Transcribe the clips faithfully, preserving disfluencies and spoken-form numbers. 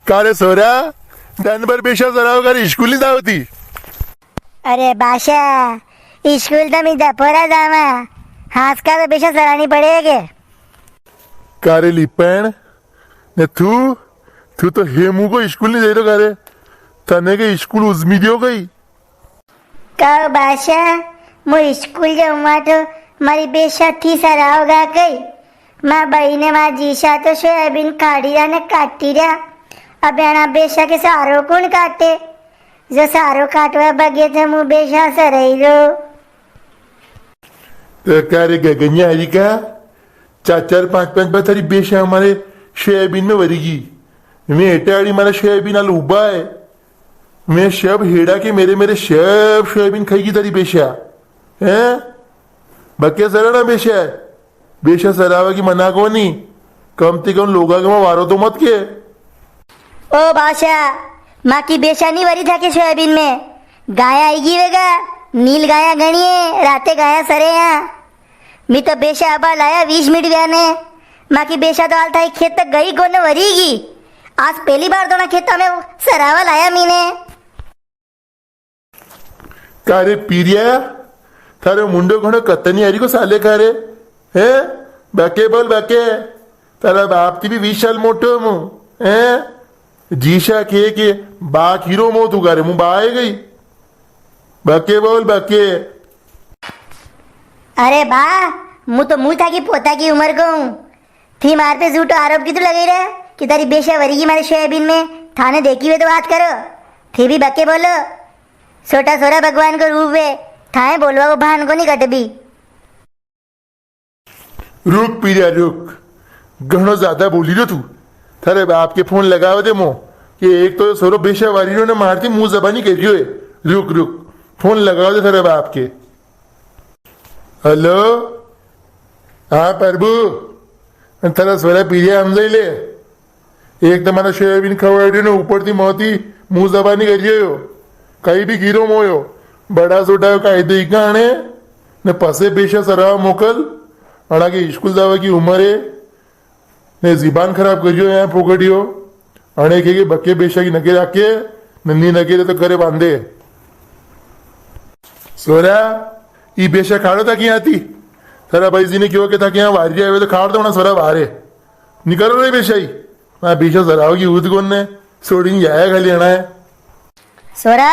का रे सोरा, दन भर बेशा सराव का रे, स्कूल नी जावती? अरे बासा, स्कूल तो मी दपोरा जावा, हांज का तो बेशा सरानी पड़ेगे। का रे लिपण, ने तू, तू तो हेमू को स्कूल नी जाई रो का रे, तने के स्कूल उजमी दियो गई? का बासा, मु स्कूल जाऊंगा तो मारी बेशा थी सरावगा कई? मां बई ने मां जीशा तो सोयाबीन काढ़ी रहा ने काटी रहा। अब अणा बेशा के सारो कुण काटे? जो सारो काटवा बगे तो मु बेशा सरई रो। तो का रे गगनिया हरी का, चार चार पांच पांच बार थारी बेशा हमारे सोयाबीन में वरीगी। मैं हेटा आड़ी मारा सोयाबीन आलू उबा है। मैं सब हेड़ा के मेरे, मेरे सब सोयाबीन खाई गी थारी बेशा। हैं? बके सराना बेशा है। बेशा सरावा की मना कोनी। कम ती कम लोगा के वां वारो तो मत के। ओ बासा, मां की बेशा नी वरी थाके सोयाबीन में। गाया आई गी वेगा, नील गाया गणी है, राते गाया सरे या। मी तो बेशा अबार लाया वीस मिनट व्या ने, मां की बेशा तो हाल थाई खेत तक गई कोने वरी गी। आज पहली बार दोना खेता में सरावा लाया मीने। का रे पीरिया, थारे मुंडो घणो कतनी हरी को साले का रे, हैं? बाके बोल बाके, थारा बाप ती भी वीस साल मोटो हूँ, हैं? जीशा के के बा खीरो मो तू करे, मु बा आए गई। बके बोल, बके। अरे बा, मु तो मुई थाकी पोता की उम्र को हूँ। थी मार पे झूठो आरोप की तो लगे रहे कि तारी बेशा वरीगी मारे सोयाबीन में। थाने देखी हुए तो बात करो। थी भी बके बोलो। छोटा सोरा भगवान को रूप है। थाए बोलवा को भान को नहीं कट भी। रुक पीरिया रुक, घणो ज्यादा बोली रो तू। थारे बाप के फोन लगावा दे मो, कि एक तो सोरो बेशा वारी रो ने मारती मुंह जबानी कर रियो है। रुक रुक, फोन लगावा दे थारे बाप के। हेलो, हाँ प्रभु, थारा सोरा पीरिया हमजाई ले। एक तो मारा सोयाबीन खवाड़ियो ने ऊपर थी मोती मुंह जबानी करियो यो। कई भी गिरो मोयो। बड़ा सोटा यो कायदे ही गाने। ने पसे बेशा सरावा मोकल। अणा के स्कूल जावा की उम्र है। ने जीबान खराब करियो या फोकड़ियो। अणे के, के बके बेशा की नगे राखे। ने नी नगे तो करे बांधे। सोरा, ई बेशा खाड़ो था किया थी। थारा भाई जी ने क्यों के था किया वारी आवे तो खाड़ दो ना सोरा बाहरे। निकालो रे बेशाई। मैं बेशा सराव की उद कोन ने, सोड़ी नी जाया खाली अणा है। सोरा,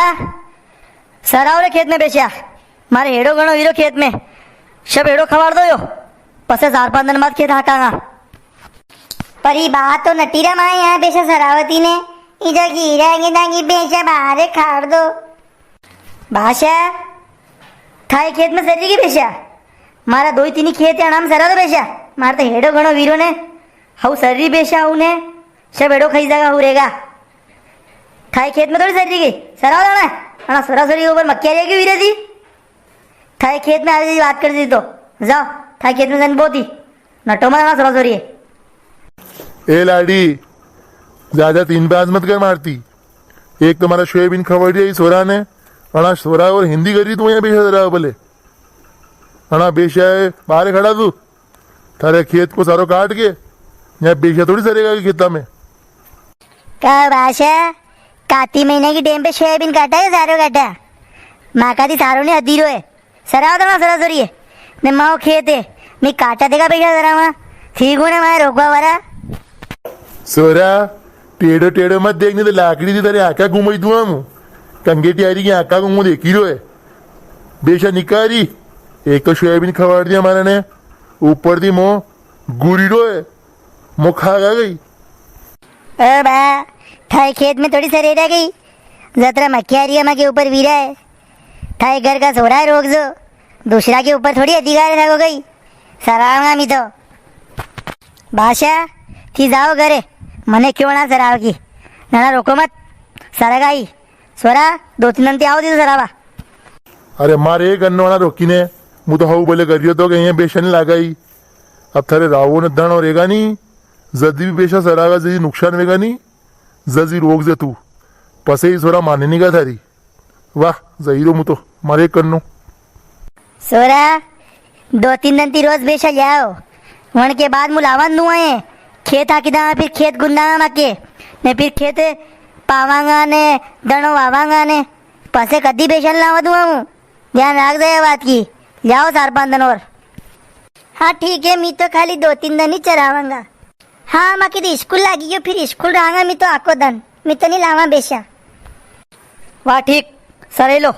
सराव रे खेत में बेशा। मारे हेड़ो घणो हीरो खेत में। सब हेड़ो खवाड़ दो यो। पसे चार पांच दिन बाद खेत हाकांगा। पर ई बात तो नटीरा माए यहाँ बेशा सरावती ने। ई जो हीरा की दांगी बेशा बाहरे खाड़ दो। बासा, थाए खेत में सर्री की बेशा? मारा दोई तीनी खेत है, अणाम सरा दो बेशा। मार तो हेड़ो घणो वीरो ने। हऊ सर्री बेशा हऊ ने। सब हेड़ो खाई जागा हऊ रेगा। थाए खेत में थोड़ी सर्री की। सराव दाना। अणा सोरा सोरी ऊपर मक्या रेगी वीरे जी। थाए खेत में आवे जी बात कर दी तो। जाओ, थाए खेत में जन बोती। नटो मत अणा सोरा सोरी। ए लाड़ी, ज्यादा तीन पांच मत कर मारती। एक तो मारा सोयाबीन खवाड़ी आई सोरा ने, अणा सोरा और हिंदी करी तू यहाँ बेशा जरा बोले। अणा बेशा है, बाहर खड़ा तू। थारे खेत को सारो काट के, यहाँ बेशा थोड़ी सरेगा के खेता में। का बासा, काती महीना की टेम पे सोयाबीन काटा है, सारो काटा। माँ का दी सारो ने अधीरो है। सराव तो ना सरा सोरी है। ने माओ खेत है। ने काटा देगा बेशा सरावा। ठीक होने माए रोकवा वाला। सोरा, टेढ़ो टेढ़ो मत देख, नी तो लाकड़ी दी तारे आका घुमाई दूं हम। कंगे टियारी की आका घुमो देखी रो है। बेशा निकारी। एक तो सोयाबीन खवाड़ दिया मारा ने। ऊपर दी मो गुरी रो है। मो खा गा गई। ओ बा, थाए खेत में थोड़ी सरेरा गई। जतरा मक्यारी है, माके ऊपर वीरा है। थाए घर का सोरा है, रोक जो। दूसरा के ऊपर थोड़ी अधिकार है थाको गई। सरावगा मी तो। बासा, थी जाओ घरे। मने क्यों ना सराव की। ना, ना, रोको मत। सरग आई। सोरा, दो तीन दन ती आओ दी तो सरावा। अरे मारे एक अन्नो ना रोकी ने। मु तो हऊ भले करियो तो कहीं बेशा नी लगाई। अब थारे रावो ने धणो रेगा नी। जदी भी बेशा सरागा, जदी नुकसान वेगा नी। जजी रोक जे तू, पसे ही सोरा माने नी का थारी। वाह, जई रो मु तो, मारे करनो। सोरा, दो तीन दन ती रोज बेशा ले आओ, वण के बाद मु लावा नी दूं है। खेत हाकी दावा, फिर खेत गुंदावा माके, ने फिर खेते पावांगा ने दणो वावांगा ने पासे कदी बेसन लावा दूंगा हूँ। ध्यान राख दे ये बात की। जाओ चार पांच दिन और। हाँ ठीक है, मी तो खाली दो तीन दिन ही चरावांगा। हाँ, माकी तो स्कूल लागी गयो, फिर स्कूल रहांगा मी तो आको दन। मी तो नी लावा बेस्या। वाह ठीक, सरेलो।